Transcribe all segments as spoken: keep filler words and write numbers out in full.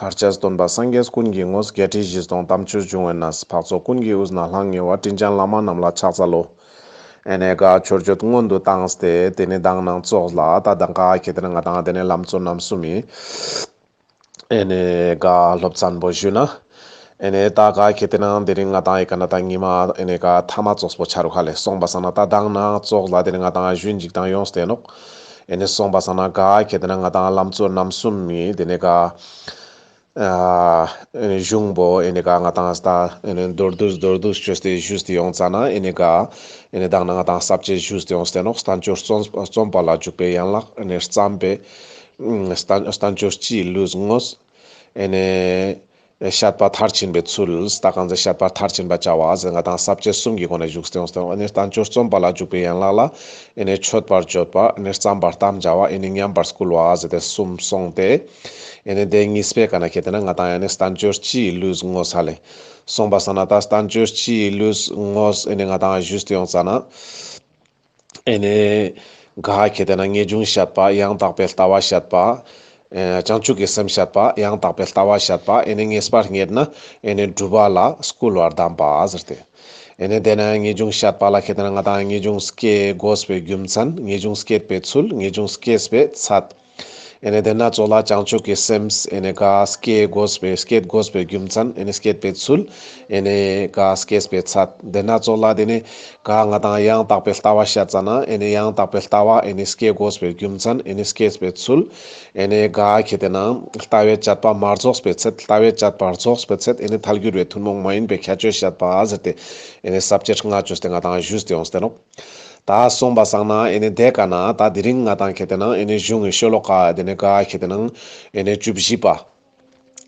བར་ཆད་སྟོན་པ་སངས་རྒྱས་ཀུན་གྱི་དངོས། བརྒྱད་ཁྲི་བཞི་སྟོང་དམ་ཆོས་འབྱུང་བའི་གནས། འཕགས་ཚོགས་ཀུན་གྱི་དབུས་ན་ལྷང་ངེ་བ། དྲིན་ཅན་བླ་མ་རྣམས་ལ་ཕྱག་འཚལ་ལོ། ཨེ་ནེ་ག་མཆོད་བརྗོད་སྔོན་དུ་བཏང་སྟེ་དེ་ནེ་མདང་ནང་ཙོགས་ལ་ད་མདང་ག་ཁེ་ཏེ་ན་ང་ཏང་དེ་ནེ་ལམ་གཙོ་རྣམ་གསུམ་མི་ཨེ་ནེ་ག་སློབ་ཚན་པོ་ཞུས་ན། ཨེ་ནེ་ད་ག་ཁེ་ཏེ་ན་དེ་རིང་ང་ཏང་ཨེ་ཀ་ན་ད་ཉི་མ་ཨེ་ནེ་ག་ཐ་མ་ཙོགས་པོ་ཆ་རུག་ཧ་ལེ། སོང་པ་སང་ན་ད་མདང་ནང་ཙོགས་ལ་དེ་ནེ་ང་ཏང་ཞུན་ཅིག་དང་ཡོངས་ཏེ་ནོག། ཨེ་ནེ་སོང་པ་སང་ན་ག་ཁེ་ཏེ་ན་ང་ཏང་ལམ་གཙོ་རྣམ་གསུམ་མི་དེ་ནེ་ག་ཨ་གཞུང་པོ་ཨེ་ནེ་ག་ང་ཏང་ད་ཨེ་ནེ་མདོར་བསྡུས་མདོར་བསྡུས་བཅོས་ཏེ་ཞུས་ཏེ་ཡོང་ཙ་ན་ཨེ་ནེ་ག་ཨེ་ནེ་མདང་ན་ང་ཏང་ས་བཅད་ཞུས་ཏེ་ཡོངས་ཏེ་ནོག། བསྟན་བཅོས་རྩོམ་རྩོམ་པ་ལ་འཇུག་པའི་ཡན་ལག། ཨེ་ནེ་བརྩམས་པའི་ཨ་བསྟན་བསྟན་བཅོས་སྤྱིའི་ལུས་དངོས། ཨེ་ནེ་བཤད་པ་མཐར་ཕྱིན་པའི་ཚུལ། ད་གང་ཟེར་བཤད་པ་མཐར་ཕྱིན་པ་བྱ་བ་ཟེར་ང་ཏང་ས་བཅད་གསུམ་གྱི་སྒོ་ནས་བཞུགས་ཏེ་ཡོངས་ཏེ་ནོག། ཨེ་ནེ་བསྟན་བཅོས་རྩོམ་པ་ལ་འཇུག་པའི་ཡན་ལག་ལ་ཨེ་ནེ་མཆོད་པར་བརྗོད་པ། ཨེ་ནེ་མཉམ་པར་བསྐུལ་བ་ཟེར་ཏེ་གསུམ་སོང་སྟེ། ཨེ་ནེ་དེ་གཉིས་པའི་ཀ་ན་ཁེ་ཏེ་ན་ང་ཏང་ཨེ་ནེ་བསྟན་བཅོས་སྤྱིའི་ལུས་དངོས་ཧ་ལེ། སོང་པ་སང་ན་ད་བསྟན་བཅོས་སྤྱིའི་ལུས་དངོས་ཨེ་ནེ་ང་ཏང་ཞུས་ཏེ་ཡོང་ཙ་ན། ཨེ་ནེ་ག་ཁེ་ཏེ་ན་ངེས་འབྱུང་བཤད་པ། ཡང་དག་པའི་ལྟ་བ་བཤད་པ། ཨེ་བྱང་ཆུབ་ཀྱི་སེམས་བཤད་པ། ཡང་དག་པའི་ལྟ་བ་བཤད་པ། ཨེ་ནེ་ངེས་པ་རྙེད་ན་ཨེ་ནེ་སྒྲུབ་པ་ལ་བསྐུལ་བར་གདམས་པ་ཟེར་ཏེ། ཨེ་ནེ་དེ་ན་ངེས་འབྱུང་བཤད་པ་ལ་ཁེ་ཏེ་ན་ང་ཏང་ངེས་འབྱུང་སྐྱེ་དགོས་པའི་རྒྱུ་མཚན། ངེས་འབྱུང་སྐྱེད་པའི་ཚུལ། ངེས་འབྱུང་སྐྱེས་པའི་ཚད། ཨེ་ནེ་དེ་ན་ཙོགས་ལ་བྱང་ཆུབ་ཀྱི་སེམས་ཨེ་ནེ་ག་སྐྱེ་དགོས་པའི་སྐྱེད་དགོས་པའི་རྒྱུ་མཚན། ཨེ་ནེ་སྐྱེད་པའི་ཚུལ། ཨེ་ནེ་ག་སྐྱེས་པའི་ཚད། དེ་ན་ཙོགས་ལ་དེ་ནེ་ག་ང་ཏང་ཡང་དག་པའི་ལྟ་བ་བཤད་ཙ་ན་ཨེ་ནེ་ཡང་དག་པའི་ལྟ་བ་ཨེ་ནེ་སྐྱེ་དགོས་པའི་རྒྱུ་མཚན། ཨེ་ནེ་སྐྱེས་པའི་ཚུལ། ཨེ་ནེ་ག་ཁེ་ཏེ་ན་ལྟ་བའི་དཔྱད་པ་མ་རྫོགས་པའི་ཚད། ལྟ་བའི་དཔྱད་པ་རྫོགས་པའི་ཚད། ཨེ་ནེ་ཐལ་འགྱུར་བའི་ཐུན་མོང་མ་ཡིན་པའི་ཁྱད་ཆོས་བཤད་པ་ཟེར་ཏེ་ཨེ་ནེ་ས་བཅད་ལྔ་བཅོས་ཏེ་ང་ཏང་ཞུས་ཏེ་ཡོངས་ཏེ་ནོག། ད་སོང་པ་སང་ན་ཨེ་ནེ་དེ་ཀ་ན་ད་དེ་རིང་ང་ཏང་ཁེ་ཏེ་ན་ཨེ་ནེ་གཞུང་གི་ཤོ་ལོ་ཀ་དེ་ནེ་ག་ཁེ་ཏེ་ན་ཨེ་ནེ་བཅུ་བཞི་པ།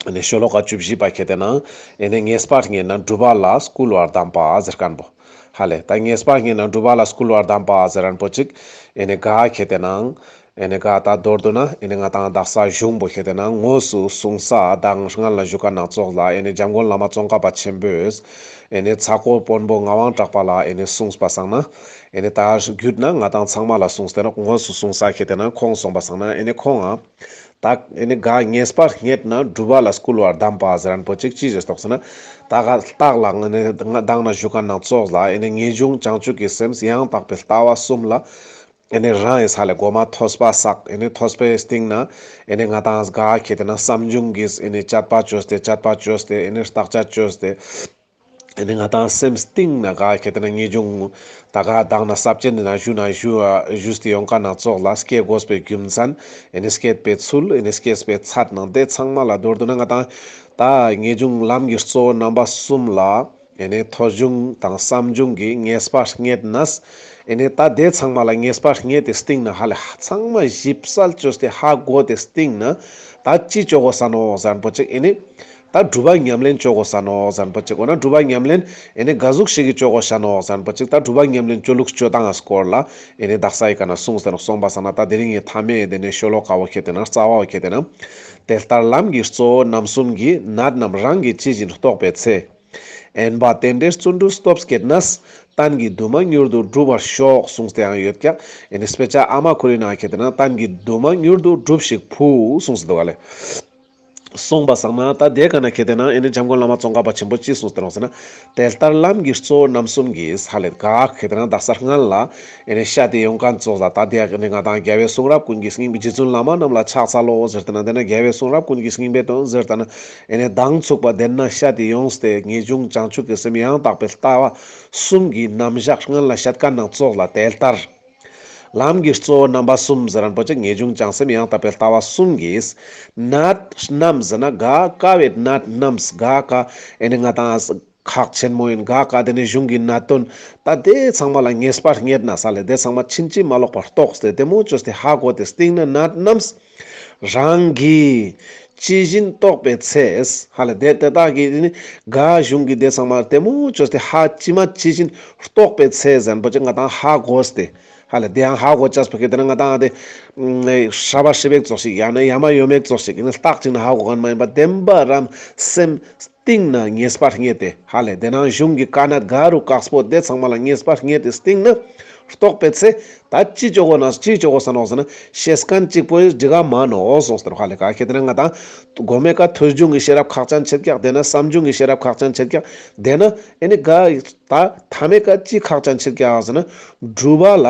ཨེ་ནེ་ཤོ་ལོ་ཀ་བཅུ་བཞི་པ་ཁེ་ཏེ་ན་ཨེ་ནེ་ངེས་པ་རྙེད་ན་སྒྲུབ་པ་ལ་བསྐུལ་བར་གདམས་པ་ཟེར་མཁན་པོ་ཧ་ལེ། ད་ངེས་པ་རྙེད་ན་སྒྲུབ་པ་ལ་བསྐུལ་བར་གདམས་པ་ཟེར་མཁན་པོ་ཅིག་ཨེ་ནེ་ག་ཁེ་ཏེ་ན་ཨེ་ནེ་ག་ད་མདོར་བསྡུ་ན་ཨེ་ནེ་ང་ཏང་དག་ས་གཞུང་པོ་ཁེ་ཏེ་ན་དངོས་སུ་གསུངས་ས་དང་སྔན་ལ་ཞུ་མཁན་ནང་ཙོགས་ལ་ཨེ་ནེ་འཇམ་མགོན་བླ་མ་ཙོང་ཁ་པ་ཆེན་པོས་ཨེ་ནེ་ཚ་ཁོ་དཔོན་པོ་ངག་དབང་གྲགས་པ་ལ་ཨེ་ནེ་གསུངས་པ་སང་ན། ཨེ་ནེ་ད་བརྒྱུད་ན་ང་ཏང་ཚང་མ་ལ་གསུངས་ཏེ་ནོག། དངོས་སུ་གསུངས་ས་ཁེ་ཏེ་ན་ཁོང་སོང་པ་སང་ན་ཨེ་ནེ་ཁོང་ང་ད་ཨེ་ནེ་ག་ངེས་པ་རྙེད་ན་སྒྲུབ་པ་ལ་བསྐུལ་བར་གདམས་པ་ཟེར་མཁན་པོ་ཅིག་ཅི་ཟེར་ཏོག་ཟེར་ན། ད་ག་རྟགས་ལ་ང་ནི་ང་མདང་ན་ཞུ་མཁན་ནང་ཙོགས་ལ་ཨེ་ནེ་ངེས་འབྱུང་བྱང་ཆུབ་ཀྱི་སེམས་ཡང་དག་པའི་ལྟ་བ་གསུམ་ལ་ཨེ་ནེ་རང་ཨེ་ས་ལེ་གོ་མ་ཐོས་པ་བསགས། ཨེ་ནེ་ཐོས་པའི་སྟེང་ན་ཨེ་ནེ་ང་ཏང་ག་ཁེ་ཏེ་ན་བསམ་བྱུང་གི་ཨེ་ནེ་དཔྱད་པ་བཅོས་ཏེ་དཔྱད་པ་བཅོས་ཏེ་ཨེ་ནེ་བརྟག་དཔྱད་བཅོས་ཏེ། ཨེ་ནེ་ང་ཏང་སེམས་གཏིང་ན་ག་ཁེ་ཏེ་ན་ངེས་འབྱུང་ད་ག་མདང་ན་ས་བཅད་འདི་ན་ཞུ་ན་ཞུ་ཞུས་ཏེ་ཡོང་མཁན་ནང་ཙོགས་ལ་སྐྱེ་དགོས་པའི་རྒྱུ་མཚན། ཨེ་ནེ་སྐྱེད་པའི་ཚུལ། ཨེ་ནེ་སྐྱེས་པའི་ཚད་ནང་དེ་ཚང་མ་ལ་མདོར་བསྡུ་ན་ང་ཏང་ད་ངེས་འབྱུང་ལམ་གྱི་གཙོ་བོ་རྣམ་པ་གསུམ་ལ་ཨེ་ནེ་ཐོས་བྱུང་དང་བསམ་བྱུང་གི་ངེས་པ་རྙེད་ནས་ཨེ་ནེ་ད་དེ་ཚང་མ་ལ་ངེས་པ་རྙེད་དེ་སྟིང་ན་ཧ་ལེ་ཚང་མ་ཞིབ་གསལ་བཅོས་ཏེ་ཧ་གོ་དེ་སྟིང་ན་ད་ཅི་བཅོ་དགོས་ས་ནོག་ཟེར་མཁན་པོ་ཅིག་ཨེ་ནེ། ད་སྒྲུབ་པ་ཉམས་ལེན་བཅོ་དགོས་ས་ནོག་ཟེར་མཁན་པོ་ཅིག། འོ་ན་སྒྲུབ་པ་ཉམས་ལེན་ཨེ་ནེ་ག་ཟུག་ཞིག་གི་བཅོ་དགོས་ས་ནོག་ཟེར་མཁན་པོ་ཅིག། ད་སྒྲུབ་པ་ཉམས་ལེན་བཅོ་ལུགས་བཅོ་སྟངས་སྐོར་ལ་ཨེ་ནེ་དག་ས་ཨི་ཀ་ན་གསུངས་ཏེ་ནོག། སོང་པ་སང་ན་ད་དེ་རིང་ངི་ཐ་མའི་དེ་ནེ་ཤོ་ལོ་ཀ་བོ་ཁེ་ཏེ་ན་རྩ་བ་བོ་ཁེ་ཏེ་ན། དེ་ལྟར་ལམ་གྱི་གཙོ་བོ་རྣམ་གསུམ་གྱི། ནད་རྣམས་རང་གིས་ཇི་བཞིན་རྟོགས་པའི་ཚེ། དབེན་པ་རྟེན་འབྲེལ་བརྩོན་འགྲུས་སྟོབས་བསྐྱེད་ནས། གཏན་གྱི་འདུན་མ་མྱུར་དུ་འགྲུབ་པར་ཤོག་གསུངས་ཏེ་ཡང་ཡོད་ཀྱག། ཨེ་ནེ་དཔེ་ཆ་ཨ་མ་ཁོ་རའི་ནང་ཁེ་ཏེ་ན་གཏན་གྱི་འདུན་མ་མྱུར་དུ་འགྲུབ་ཤིག་ཕུལ་གསུངས་ཏེ་འདུག་ག་ལེ། སོང་པ་སང་ན་ད་དེ་ཀ་ན་ཁེ་ཏེ་ན་ཨེ་ནེ་འཇམ་མགོན་བླ་མ་ཙོང་ཁ་པ་ཆེན་པོ་ཅི་གསུངས་ཏེ་ནོག་ཟེར་ན། དེ་ལྟར་ལམ་གྱི་གཙོ་བོ་རྣམ་གསུམ་གྱི་ཧ་ལེ་ག་ཁེ་ཏེ་ན་དག་ས་སྔན་ལ་ཨེ་ནེ་བཤད་དེ་ཡོང་མཁན་ཙོགས་ལ་ད་དེ་ཡང་ཨེ་ནེ་ང་ཏང་རྒྱལ་བའི་གསུང་རབ་ཀུན་གྱི་སྙིང་པོ་རྗེ་བཙུན་བླ་མ་རྣམས་ལ་ཕྱག་འཚལ་ལོ་ཟེར་ཏེ་ན་དེ་ན་རྒྱལ་བའི་གསུང་རབ་ཀུན་གྱི་སྙིང་པོའི་དོན་ཟེར་ཏེ་ན་ཨེ་ནེ་མདང་ཚུགས་པ་དེ་ན་བཤད་དེ་ཡོངས་ཏེ་ངེས་འབྱུང་བྱང་ཆུབ་ཀྱི་སེམས་ཡང་དག་པའི་ལྟ་བ་གསུམ་གྱི་རྣམ་གཞག་སྔན་ལ་བཤད་མཁན་ནང་ཙོགས་ལ་དེ་ལྟར། ལམ་གྱི་གཙོ་བོ་རྣམ་པ་གསུམ་ཟེར་མཁན་པོ་ཅིག་ངེས་འབྱུང་བྱང་སེམས་ཡང་དག་པའི་ལྟ་བ་གསུམ་གྱི་ནད་རྣམས་ཟེར་ན་ག་དཀའ་བའི་ནད་རྣམས་ག་ག་ཨེ་ནེ་ང་ཏང་ཁག་ཆེན་མོ་ཡིན་ག་ག་དེ་ནེ་གཞུང་གི་གནད་དོན་ད་དེ་ཚང་མ་ལ་ངེས་པ་རྙེད་ན་ས་ལེ་དེ་ཚང་མ་ཕྱིན་ཅི་མ་ལོག་པར་རྟོགས་ཏེ་དེ་མོ་བཅོས་ཏེ་ཧ་གོ་དེ་སྟིང་ན་ནད་རྣམས་རང་གིས་ཇི་བཞིན་རྟོགས་པའི་ཚེ། ཧ་ལེ་དེ་དེ་དག་གི་ནི་ག་གཞུང་གི་དེ་ཚང་མ་དེ་མོ་བཅོས་ཏེ་ཧ་ཇི་མ་ཇི་བཞིན་རྟོགས་པའི་ཚེ་ཟེར་མཁན་པོ་ཅིག་ང་ཏང་ཧ་གོ་སྟེ། ཧ་ལེ་དེ་ཡང་ཧ་གོ་ཅེས་པོ་ཁེ་ཏེ་ན་ང་ཏང་དེ་ཧྲ་བ་ཧྲི་བེག་ཙོགས་ཤིག་ཡང་ན་ཡ་མ་ཡོ་མེག་ཙོགས་ཤིག་ཡིན་ན་རྟག་ཅིག་ན་ཧ་གོ་མཁན་མ་ཡིན་པ་བདེན་པ་རང་སེམས་གཏིང་ན་ངེས་པ་རྙེད་དེ་ཧ་ལེ་དེ་ནང་གཞུང་གི་བཀའ་གནད་ག་རུ་དཀགས་པོ་དེ་ཚང་མ་ལ་ངེས་པ་རྙེད་དེ་སྟིང་ན་ རྟོགས་པའི་ཚེ་ད་ཅི་ཅོ་གོ་ན་ཅི་ཅོ་གོ་ས་ནོག་ཟེར་ན་ཤེས་མཁན་གཅིག་པོ་ཡིས་འགྲིག་ག་མ་ནོག་གསུངས་ཏེ་ནོག་ཧ་ལེ། ག་ཁེ་ཏེ་ན་ང་ཏང་གོ་མའི་ཀ་ཐོས་བྱུང་གི་ཤེས་རབ་ཁག་ཅན་ཆེད་ཀྱག། དེ་ན་བསམ་བྱུང་གི་ཤེས་རབ་ཁག་ཅན་ཆེད་ཀྱག། དེ་ན་ཨེ་ནི་ག་ད་མཐའ་མའི་ཀ་ཅི་ཁག་ཅན་ཆེད་ཀྱག་ཟེར་ན་སྒྲུབ་པ་ལ་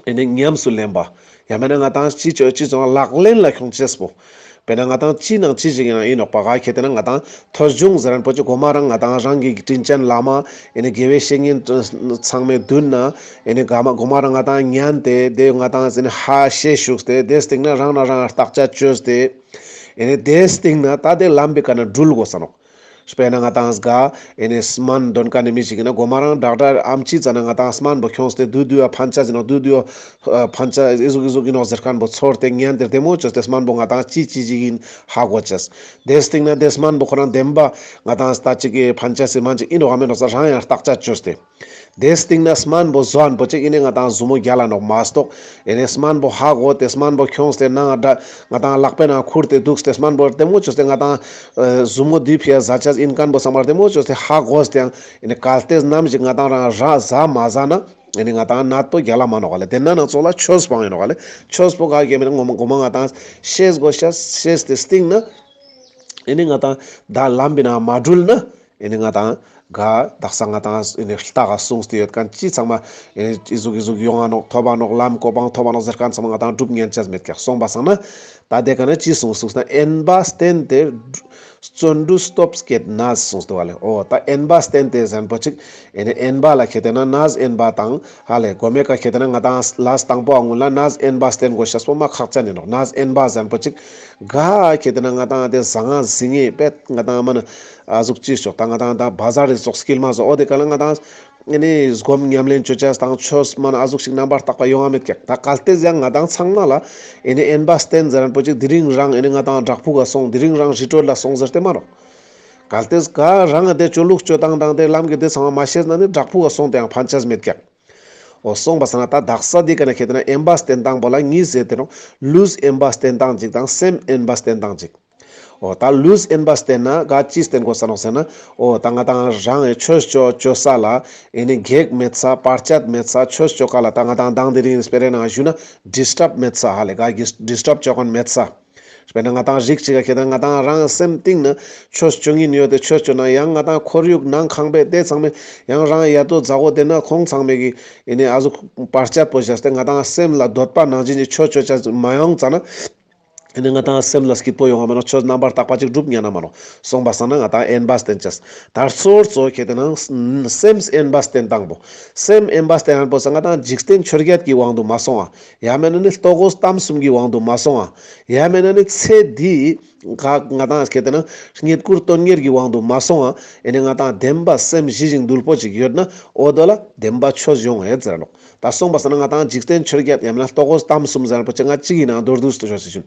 ཨེ་ནི་ཉམས་སུ་ལེན་པ། ཡང་མེད་ན་ང་ཏང་ཅི་ཅོ་ཅི་ཙོགས་ལག་ལེན་ལ་ཁྱོང་ཅེས་པོ། དཔེར་ན་ང་ཏང་ཅི་ནང་ཅི་ཞིག་ཡང་ཡིན་ནོག་པ། ག་ཁེ་ཏེ་ན་ང་ཏང་ཐོས་བྱུང་ཟེར་མཁན་པོ་ཅིག་གོ་མ་རང་ང་ཏང་རང་གི་དྲིན་ཅན་བླ་མ་ཨེ་ནི་དགེ་བའི་བཤེས་གཉེན་ཚང་མའི་མདུན་ན་ཨེ་ནི་ག་མ་གོ་མ་རང་ང་ཏང་ཉན་ཏེ་དེ་ང་ཏང་ཨེ་ནི་ཧ་ཤེས་ཞུགས་ཏེ་དེ་སྟིང་ན་རང་ན་རང་བརྟག་དཔྱད་བཅོས་ཏེ་ཨེ་ནི་དེ་སྟིང་ན་ད་དེ་ལམ་པའི་ཀ་ན་འགྲུལ་དགོས་ས་ནོག། དཔེར་ན་ང་ཏང་ག་ཨེ་ནི་སྨན་འདོན་མཁན་ནི་མི་ཞིག་ཡིན་ན་གོ་མ་རང་ཌོག་ཊར་ཨམ་ཆི་ཙ་ན་ང་ཏང་སྨན་པོ་ཁྱོངས་ཏེ་དུ་དུ་ཡ་ཕན་ཆ་ཟིན་ནོག། དུ་དུ་ཡ་ཕན་ཆ་ཨི་ཟུག་ཨི་ཟུག་ཡིན་ནོག་ཟེར་མཁན་པོ་ཚོར་ཏེ་ཉན་ཏེ་བདེ་མོ་བཅོས་ཏེ་སྨན་པོ་ང་ཏང་ཅི་ཅི་ཅི་ཡིན་ཧ་གོ་ཅེས། དེ་སྟིང་ན་དེ་སྨན་པོ་ཁོ་རང་བདེན་པ་ང་ཏང་ད་ཅིག་གི་ཕན་ཆ་ཟིན་མན་ཅིག་ཡིན་ནོག་ག་མེད་ནོག་ས་རང་ཡང་བརྟག་དཔྱད་བཅོས་ཏེ། དེ་སྟིང་ན་སྨན་པོ་ཟོ་མཁན་པོ་ཅིག་ཡིན་ནི་ང་ཏང་ཟུར་མོ་རྒྱལ་ལ་ནོག་མ་གཏོགས་ཨེ་ནི་སྨན་པོ་ཧ་གོ་སྟེ་སྨན་པོ་ཁྱོངས་ཏེ་ནང་ང་ཏང་ལག་པའི་ནང་ཁུར་ཏེ་འདུག་སྟེ་སྨན་པོ་བདེ་མོ་བཅོས་ཏེ་ང་ཏང་ཨ་ཟུར་མོ་དེའི་ཕི་ཡ་ཟ་ཆ་ཡིན་མཁན་པོ་ཚང་མ་བདེ་མོ་བཅོས་ཏེ་ཧ་གོ་སྟེ་ཡང་ཨེ་ནི་གལ་ཏེ་ནམ་ཞིག་ང་ཏང་རང་ར་ཟ་མ་ཟ་ན་ཨེ་ནི་ང་ཏང་ནད་པོ་རྒྱལ་ལ་མ་ནོག་ག་ལེ། དེ་ན་ནང་ཚོགས་ལ་ཆོས་སྤང་ཡིན་ནོག་ག་ལེ། ཆོས་པོ་ག་གེ་མེད་ན་ངོ་མ་ངོ་མ་ང་ཏང་ཤེས་དགོས་ཤེས་ཤེས་ཏེ་སྟིང་ན་ཨེ་ནི་ང་ཏང་ད་ལམ་པའི་ནང་མ་འགྲུལ་ན། ཨེ་ནི་ང་ཏང་ག་དག་ས་ང་ཏང་ཨེ་ནི་ལྟ་ག་གསུངས་ཏེ་ཡོད་མཁན་ཅི་ཚང་མ་ཨེ་ནི་ཨི་ཟུག་ཨི་ཟུག་ཡོང་ང་ནོག་ཐོབ་བ་ནོག་ལམ་གོ་འཕང་ཐོབ་བ་ནོག་ཟེར་མཁན་ཚང་མ་ང་ཏང་སྒྲུབ་ཉན་ཆ་མེད་ཀྱག། སོང་པ་སང་ན་ད་དེ་ཀ་ན་ཅི་གསུངས་གསུངས་ན་དབེན་པ་བསྟེན་ཏེ་བརྩོན་འགྲུས་སྟོབས་བསྐྱེད་ནས་གསུངས་ཏེ་བ་ལེ། འོ་ད་དབེན་པ་བསྟེན་ཏེ་ཟེར་མཁན་པོ་ཅིག་ཨེ་ནི་དབེན་པ་ལ་ཁེ་ཏེ་ན་གནས་དབེན་པ་དང་ཧ་ལེ་གོ་མའི་ཀ་ཁེ་ཏེ་ན་ང་ཏང་ལས་དང་པོ་ཨ་ངུ་ལ་གནས་དབེན་པ་བསྟེན་དགོས་ཤེས་པོ་མ་ཁག་ཅན་ཡིན་ནོག། གནས་དབེན་པ་ཟེར་མཁན་པོ་ཅིག་ག་ཁེ་ཏེ་ན་ང་ཏང་དེ་ཟ་ང་ཟིན་ངེས་པེ་ང་ཏང་མ་ན་ཨ་ཟུག་ཅི་ཤོག་ད་ང་ཏང་ད་བ་ཟ་རེ་ཙོགས་སྐྱིལ་མ་ཟོ་འོ་དེ་ཀ་ལ་ང་ཏང་ཨེ་ནི་སྒོམ་ཉམས་ལེན་ཅོ་ཅེས་དང་ཆོས་མ་ན་ཨ་ཟུག་ཞིག་རྣམ་པར་དག་པ་ཡོང་ང་མེད་ཀྱག། ད་གལ་ཏེ་ཡང་ང་ཏང་ཚང་མ་ལ་ཨེ་ནི་དབེན་པ་བསྟེན་ཟེར་མཁན་པོ་ཅིག་དེ་རིང་རང་ཨེ་ནི་ང་ཏང་བྲག་ཕུག་ག་སོང་དེ་རིང་རང་རི་ཁྲོད་ལ་སོང་ཟེར་ཏེ་མ་རོགས། གལ་ཏེ་ག་རང་དེ་ཅོ་ལུགས་ཅོ་སྟངས་དང་དེ་ལམ་གྱི་དེ་ཚང་མ་མ་ཤེས་ན་ནི་བྲག་ཕུག་ག་སོང་དེ་ཡང་ཕན་ཆ་མེད་ཀྱག། འོ་སོང་པ་སང་ན་ད་དག་ས་འདི་ཀ་ན་ཁེ་ཏེ་ན་དབེན་པ་བསྟེན་སྟངས་པོ་ལ་གཉིས་ཟེར་ཏེ་ནོག། ལུས་དབེན་པ་བསྟེན་སྟངས་ཅིག་དང་སེམས་དབེན་པ་བསྟེན་སྟངས་ཅིག། འོ་ད་ལུས་དབེན་པ་བསྟེན་ན་ག་ཅི་བསྟེན་དགོས་ས་ནོག་ཟེར་ན། འོ་ད་ང་ཏང་རང་ཆོས་ཅོ་ཅོ་ས་ལ་ཨེ་ནི་གེགས་མེད་ས་བར་ཆད་མེད་ས་ཆོས་ཅོ་ཀ་ལ་ད་ང་ཏང་དང་དེ་རིང་སྤེ་རའི་ནང་ཞུ་ན་ཌིས་ཊརབ་མེད་ས་ཧ་ལེ་ག་གི་ཌིས་ཊརབ་ཅོ་མཁན་མེད་ས། དཔེར་ན་ང་ཏང་རིགས་ཅིག་ག་ཁེ་ཏེ་ན་ང་ཏང་རང་སེམས་གཏིང་ན་ཆོས་ཅོ་ཉིན་ཡོད་དེ་ཆོས་ཅོ་ན་ཡང་ང་ཏང་ཁོར་ཡུག་ནང་ཁང་པའི་དེ་ཚང་མས་ཡང་རང་ཡ་དོ་ཛ་གོ་དེ་ན་ཁོང་ཚང་མས་ཀྱི་ཨེ་ནི་ཨ་ཟུག་བར་ཆད་པོ་བཞག་སྟེ་ང་ཏང་སེམས་ལ་འདོད་པ་ནང་བཞིན་གྱི་ཆོས་ཅོ་ཅེས་མ་ཡོང་ཙ་ན་ཨེ་ནི་ང་ཏང་སེམས་ལ་སྐྱིད་པོ་ཡོང་བ་མ་ནོག། ཆོས་རྣམ་པར་དག་པ་ཅིག་སྒྲུབ་ཉན་ན་མ་ནོག། སོང་པ་སང་ན་ང་ཏང་དབེན་པ་བསྟེན་ཅེས། ད་སོར་ཙོ་ཁེ་ཏེ་ན་སེམས་དབེན་པ་བསྟེན་སྟངས་པོ། སེམས་དབེན་པ་བསྟེན་ཡང་པོ་སང་ང་ཏང་འཇིག་རྟེན་ཆོས་བརྒྱད་ཀྱི་དབང་དུ་མ་སོང་ང་། ཡང་མེད་ན་ནི་ལྟོ་གོས་གཏམ་གསུམ་གྱི་དབང་དུ་མ་སོང་ང་། ཡང་མེད་ན་ནི་ཚེ་འདི་ག་ང་ཏང་ཁེ་ཏེ་ན་རྙེད་བཀུར་དོན་གཉེར་གྱི་དབང་དུ་མ་སོང་ང་། ཨེ་ནི་ང་ཏང་བདེན་པ་སེམས་ཞི་ཞིང་དུལ་པོ་ཅིག་ཡོད་ན་འོ་དོ་ལ་བདེན་པ་ཆོས་ཡོང་ངེས་ཟེར་ནོག། ད་སོང་པ་སང་ན་ང་ཏང་འཇིག་རྟེན་ཆོས་བརྒྱད་ཡང་མེད་ན་ལྟོ་གོས་གཏམ་གསུམ་ཟེར་པོ་ཅིག་ང་གཅིག་ཡིན་ནའང་མདོར་བསྡུས་ཏེ་ཞུ་ཞིག་ཞུ།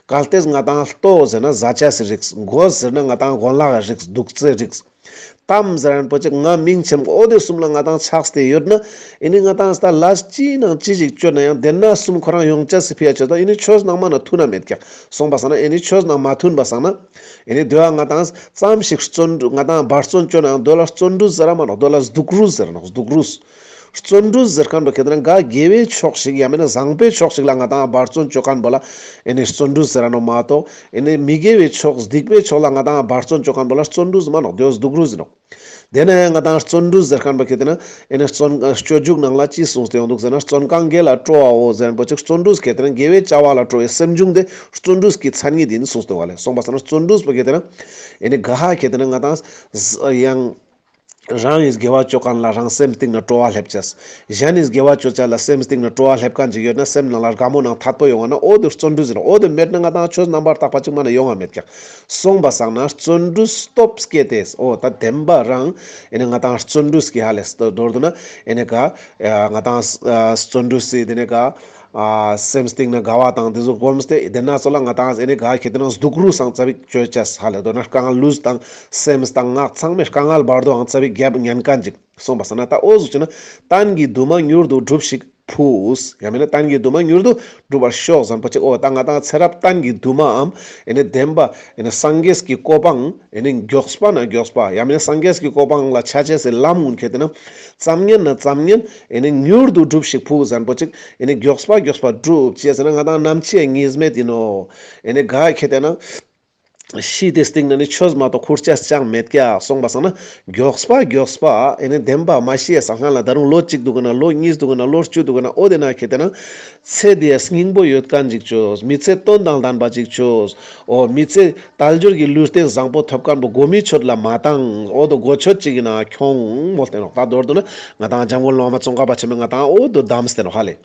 གལ་ཏེ་ང་ཏང་ལྟོ་ཟེར་ན་ཟ་ཆས་སི་རིགས། གོས་ཟེར་ན་ང་ཏང་གོན་ལག་གི་རིགས་འདུག་ཚེ་རིགས། གཏམ་ཟེར་མཁན་པོ་ཅིག་ང་མིང་ཆེན་པོ་འོ་དེ་གསུམ་ལ་ང་ཏང་ཆགས་ཏེ་ཡོད་ན་ཨེ་ནི་ང་ཏང་ད་ལས་ཅི་ནང་ཅི་ཞིག་ཅོ་ན་ཡང་དེ་ན་གསུམ་ཁོ་རང་ཡོང་ཅེས་སི་ཕི་ཡ་ཆོས་ད་ཨེ་ནི་ཆོས་ནང་མ་ན་མཐུན་ན་མེད་ཀྱག། སོང་པ་སང་ན་ཨེ་ནི་ཆོས་ནང་མ་མཐུན་པ་སང་ན་ཨེ་ནི་དེ་བ་ང་ཏང་ཙམ་ཞིག་བརྩོན་འགྲུས་ང་ཏང་འབད་བརྩོན་ཅོ་ན་ཡང་དོ་ལ་བརྩོན་འགྲུས་ཟེར་ར་མ་ནོག། དོ་ལ་སྡུག་རུས་ཟེར་ནོག། སྡུག་རུས། བརྩོན་འགྲུས་ཟེར་མཁན་པོ་ཁེ་ཏེ་ན་ག་དགེ་བའི་ཕྱོགས་ཤིག་ཡང་མེད་ན་བཟང་པོའི་ཕྱོགས་ཤིག་ལ་ང་ཏང་འབད་བརྩོན་ཅོ་མཁན་པོ་ལ་ཨེ་ནི་བརྩོན་འགྲུས་ཟེར་ར་ནོག་མ་གཏོགས་ཨེ་ནི་མི་དགེ་བའི་ཕྱོགས་སྡིག་པའི་ཕྱོགས་ལ་ང་ཏང་འབད་བརྩོན་ཅོ་མཁན་པོ་ལ་བརྩོན་འགྲུས་མ་ནོག། དེ་བོ་སྡུག་རུས་ཟེར་ནོག། དེ་ན་ཡང་ང་ཏང་བརྩོན་འགྲུས་ཟེར་མཁན་པོ་ཁེ་ཏེ་ན་ཨེ་ནི་བརྩོན་སྤྱོད་འཇུག་ནང་ལ་ཅི་གསུངས་ཏེ་ཡོང་འདུག་ཟེར་ན་བརྩོན་གང་དགེ་ལ་སྤྲོ་བའོ་ཟེར་མཁན་པོ་ཅིག་བརྩོན་འགྲུས་ཁེ་ཏེ་ན་དགེ་བའི་བྱ་བ་ལ་སྤྲོ་བའི་སེམས་བྱུང་དེ་བརྩོན་འགྲུས་ཀྱི་མཚན་ཉིད་ཡིན་གསུངས་ཏེ་བ་ལེ། སོང་པ་སང་ན་བརྩོན་འགྲུས་པོ་ཁེ་ཏེ་ན་ཨེ་ནི་ག་ཧ་ཁེ་ཏེ་ན་ང་ཏང་ཡང་རང་གིས་དགེ་བ་ཅོ་མཁན་ལ་རང་སེམས་གཏིང་ན་སྤྲོ་བ་སླེབས་ཅེས། གཞན་གྱིས་དགེ་བ་ཅོ་ཅེས་ལ་སེམས་གཏིང་ན་སྤྲོ་བ་སླེབས་མཁན་ཅིག་ཡོད་ན་སེམས་ནང་ལ་དགའ་མོ་ནང་ཐད་པོ་ཡོང་བ་ན་འོ་དེ་བརྩོན་འགྲུས་ཟེར་ནོག། འོ་དེ་མེད་ན་ང་ཏང་ཆོས་རྣམ་པར་དག་པ་ཅིག་མ་ན་ཡོང་བ་མེད་ཀྱག། སོང་པ་སང་ན་བརྩོན་འགྲུས་སྟོབས་བསྐྱེད་དེ་འོ་ད་བདེན་པ་རང་ཨེ་ནི་ང་ཏང་བརྩོན་འགྲུས་ཀྱི་ཧ་ལས་མདོར་བསྡུ་ན་ཨེ་ནི་ག་ང་ཏང་བརྩོན་འགྲུས་སི་དེ་ནི་ག་ཨ་སེམས་གཏིང་ན་དགའ་བ་དང་དེ་ཚོ་སྒོམས་ཏེ་དེ་ན་ཚོ་ལ་ང་ཏང་ཨེ་ནི་ག་ཁེ་ཏེ་ན་སྡུག་རུས་སང་ཙ་པིག་ཅོ་ཅེས་ཧ་ལས་དོ་ན་རྐང་ལུས་དང་སེམས་དང་ངག་ཚང་མས་དཀའ་ངལ་བར་དོའང་ཙ་པིག་རྒྱབ་ཉན་མཁན་ཅིག། སོང་པ་སང་ན་ད་འོ་ཟུག་ཅོ་ན་གཏན་གྱི་འདུན་མ་མྱུར་དུ་སྒྲུབས་ཤིག། ཕུགས། ཡང་མེད་ན་གཏན་གྱི་འདུན་མ་མྱུར་དུ་འགྲུབ་པར་ཤོག་ཟེར་ཁན་པོ་ཅིག་འོ་ད་ང་དང་ཚེ་རབས་གཏན་གྱི་འདུན་མའམ་ཨེ་ནི་བདེན་པ་ཨེ་ནི་སངས་རྒྱས་ཀྱི་གོ་འཕང་ཨེ་ནི་མགྱོགས་པ་ན་མགྱོགས་པ་ཡང་མེད་ན་སངས་རྒྱས་ཀྱི་གོ་འཕང་ལ་ཆ་ཅེས་སི་ལམ་གུན་ཁེ་ཏེ་ན་ཙམ་ཉན་ན་ཙམ་ཉན་ཨེ་ནི་མྱུར་དུ་འགྲུབ་ཤིག་ཕུགས་ཟེར་ཁན་པོ་ཅིག་ཨེ་ནི་མགྱོགས་པ་མགྱོགས་པ་འགྲུབ་ཅེས་ཟེར་ན་ང་དང་ནམ་འཆི་ཡང་ངེས་མེད་ཡིན་ནོག་ཨེ་ནི་ག་ཁེ་ཏེ་ན། ཤི་སྟེ་སྟིང་ནེ་ནི་ཆོས་མ་གཏོགས་ཁུར་ཆ་ཅང་མེད་ཀྱག་སོང་པ་སང་ན་མགྱོགས་པ་མགྱོགས་པ་ཨེ་ནི་བདེན་པ་མ་ཤི་ཡ་སང་ཁ་ལ་ད་རུང་ལོ་གཅིག་འདུག་ག་ན་ལོ་གཉིས་འདུག་ག་ན་ལོ་བཅུ་འདུག་ག་ན་འོ་དེ་ན་ཁེ་ཏེ་ན་ཚེ་འདི་ཡ་སྙིང་པོ་ཡོད་ཁན་ཅིག་ཅོས། མི་ཚེ་དོན་དང་ལྡན་པ་ཅིག་ཅོས། འོ་མི་ཚེ་དལ་འབྱོར་གྱི་ལུས་རྟེན་བཟང་པོ་ཐོབ་ཁན་པོ་གོ་མི་ཆོད་ལ་མ་བཏང་། འོ་དོ་གོ་ཆོད་ཅིག་ཡིན་ན་ཁྱོང་མོལ་ཏེ་ནོག་ད་མདོར་བསྡུ་ན་ང་དང་འཇམ་མགོན་བླ་མ་ཙོང་ཁ་པ་ཆེན་མོས་ང་དང་འོ་དོ་གདམས་ཏེ་ནོག་ཧ་ལེ།